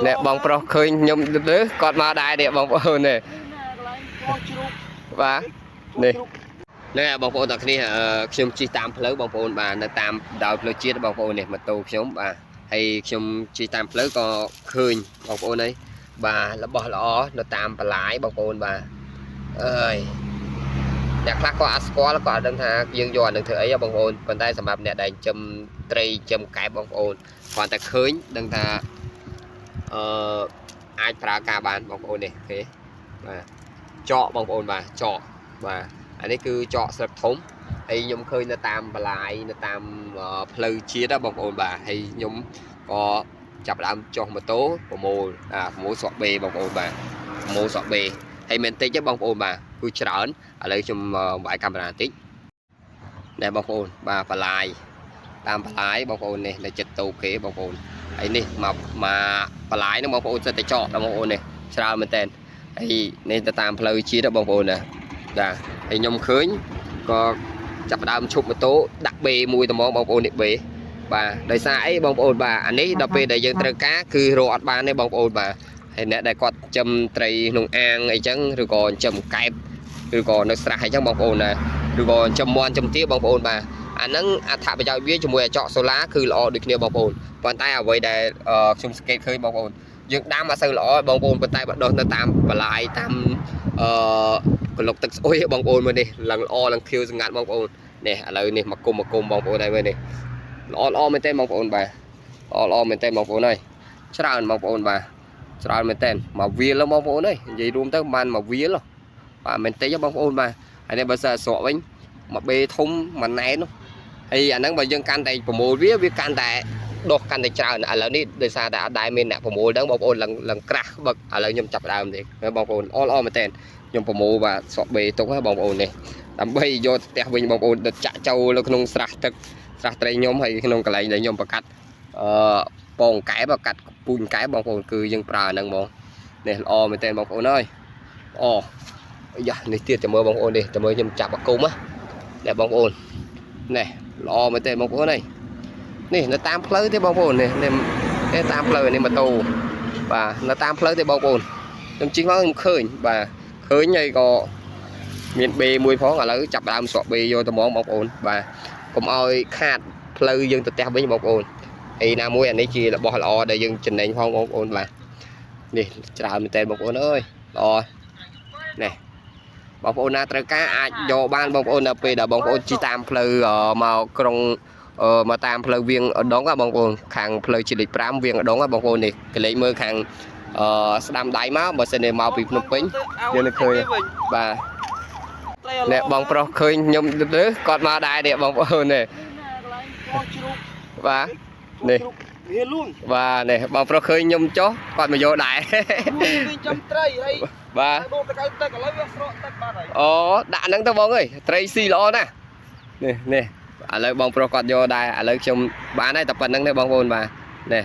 អ្នកបងប្រុសឃើញខ្ញុំទៅគាត់មកដែរនេះបងប្អូននេះ ណាកន្លែងកោះជ្រូក បាទនេះនេះបងប្អូនទាំងគ្នាខ្ញុំជិះតាមផ្លូវបងប្អូនបាទនៅតាមដោយផ្លូវជាតិបងប្អូននេះម៉ូតូខ្ញុំបាទហើយខ្ញុំជិះតាមផ្លូវក៏ឃើញបងប្អូនអើយបាទរបស់ល្អនៅតាមបន្លាយបងប្អូនបាទអើយអ្នកខ្លះក៏អត់ស្គាល់ក៏អត់ដឹងថាយើងយកអានឹងធ្វើអីហ៎បងប្អូនប៉ុន្តែសម្រាប់អ្នកដែលចិញ្ចឹមត្រីចិញ្ចឹមកែបបងប្អូនគ្រាន់តែឃើញដឹងថាអឺអាចប្រើការបានបងប្អូននេះ OK បាទចកបងប្អូនបាទចកបាទអានេះគឺចកស្លឹកធំហើយខ្ញុំឃើញនៅតាមបន្លាយនៅតាមផ្លូវជាតិណាបងប្អូនបាទហើយខ្ញុំក៏ចាប់ផ្ដើមចុះម៉ូតូប្រមូលប្រមូលសក់បេបងប្អូនបាទប្រមូលសក់បេហើយមិនតិចទេបងប្អូនបាទគឺច្រើនឥឡូវខ្ញុំវាយកាមេរ៉ាបន្តិចណែបងប្អូនបាទបន្លាយតាមបន្លាយបងប្អូននេះនៅចិត្តតូគេបងប្អូនហើយនេះមកមកបន្លាយហ្នឹងបងប្អូនសិតតែចកដល់បងប្អូននេះច្រើនមែនតើហើយនេះទៅតាមផ្លូវជាតិបងប្អូនណាបាទហើយខ្ញុំឃើញក៏ចាប់ផ្ដើមឈប់ម៉ូតូដាក់បេមួយត្មងបងប្អូននេះបេបាទដោយសារអីបងប្អូនបាទអានេះដល់ពេលដែលយើងត្រូវការគឺរកអត់បានទេបងប្អូនបាទហើយអ្នកដែលគាត់ចិញ្ចឹមត្រីក្នុងអាងអីចឹងឬក៏ចិញ្ចឹមកែបឬក៏នៅស្រះអីចឹងបងប្អូនណាឬក៏ចិញ្ចឹមមាន់ចិញ្ចឹមទាបងប្អូនបាទអាហ្នឹងអត្ថប្រយោជន៍វាជាមួយអាចកសូឡាគឺល្អដូចគ្នាបងប្អូនប៉ុន្តែអ្វីដែលខ្ញុំសង្កេតឃើញបងប្អូនយើងដាំអត់សូវល្អបងប្អូនប៉ុន្តែបើដុះនៅតាមបន្លាយតាមអឺក្លុកទឹកស្អុយបងប្អូនមើលនេះឡើងល្អឡើងខៀវស្ងាត់បងប្អូននេះឥឡូវនេះមកគុំមកគុំបងប្អូនហើយមើលនេះល្អល្អមែនទេបងប្អូនបាទល្អល្អមែនទេបងប្អូនហើយច្រើនបងប្អូនបាទច្រើនមែនទេមកវាលបងប្អូនអើយនិយាយរួមទៅបានមកវាលបាទមែនទេបងប្អូនបាទហើយនេះបើសិនស្រកវិញមកបេធំមួយណែននោះហើយអាហ្នឹងបើយើងកាន់តែប្រមូលវាវាកាន់តែដុះកាន់តែច្រើនឥឡូវនេះដោយសារតែអត់ដែលមានអ្នកប្រមូលហ្នឹងបងប្អូនឡើងឡើងក្រាស់បឹកឥឡូវខ្ញុំចាប់ដើមទេបងប្អូនល្អល្អមែនទេខ្ញុំប្រមូលបាទស្រកបេទុកហ៎បងប្អូននេះដើម្បីយកទៅផ្ទះវិញបងប្អូនដុតចាក់ចូលនៅក្នុងស្រះទឹកស្រះត្រីខ្ញុំហើយក្នុងកន្លែងដែលខ្ញុំប្រកាត់អឺពងកែបកាត់ពូជកែបបងប្អូនគឺយើងប្រើអាហ្នឹងហ្មងនេះល្អមែនទេបងប្អូនអើយល្អអាយ៉ានេះទៀតចាំមើលបងប្អូននេះចាំមើលខ្ញុំចាប់អាគុំណានេះបងប្អូននេះល្អមែនទេបងប្អូនអើយនេះនៅតាមផ្លូវទេបងប្អូននេះនេះនេះតាមផ្លូវនេះម៉ូតូបាទនៅតាមផ្លូវទេបងប្អូនខ្ញុំជិះមកខ្ញុំឃើញបាទឃើញហើយក៏មានបេមួយផងឥឡូវចាប់ដើមស្រកបេយកទៅហ្មងបងប្អូនបាទកុំឲ្យខាតផ្លូវយើងទៅផ្ទះវិញបងប្អូនហើយណាមួយអានេះជារបស់ល្អដែលយើងចំណេញផងបងប្អូនបាទនេះច្រើនមែនតើបងប្អូនអើយល្អនេះបងប្អូនណាត្រូវការអាចយកបានបងប្អូនដល់ពេលដែលបងប្អូនជិះតាមផ្លូវមកក្រុងមកតាមផ្លូវវៀងឧដុង្គបងប្អូនខាងផ្លូវជាតិលេខ5វៀងឧដុង្គបងប្អូននេះកលេចមើលខាងអឺស្ដាំដៃមកបើសិនជាមកពីភ្នំពេញយើងនឹងឃើញបាទអ្នកបងប្រុសឃើញខ្ញុំទៅគាត់មកដែរនេះបងប្អូននេះ ណាកន្លែងកោះជ្រូក បាទនេះ វាលួង បាទនេះបងប្រុសឃើញខ្ញុំចុះគាត់មកយកដែរ លួងវិញចំត្រីហើយ បាទ ដូរតកៅទឹកឥឡូវវាស្រកទឹកបាត់ហើយ អូដាក់ហ្នឹងទៅបងអើយត្រីស៊ីល្អណាស់នេះនេះឥឡូវបងប្រុសគាត់យកដែរឥឡូវខ្ញុំបានហើយតែប៉ុណ្្នឹងទេបងប្អូនបាទនេះ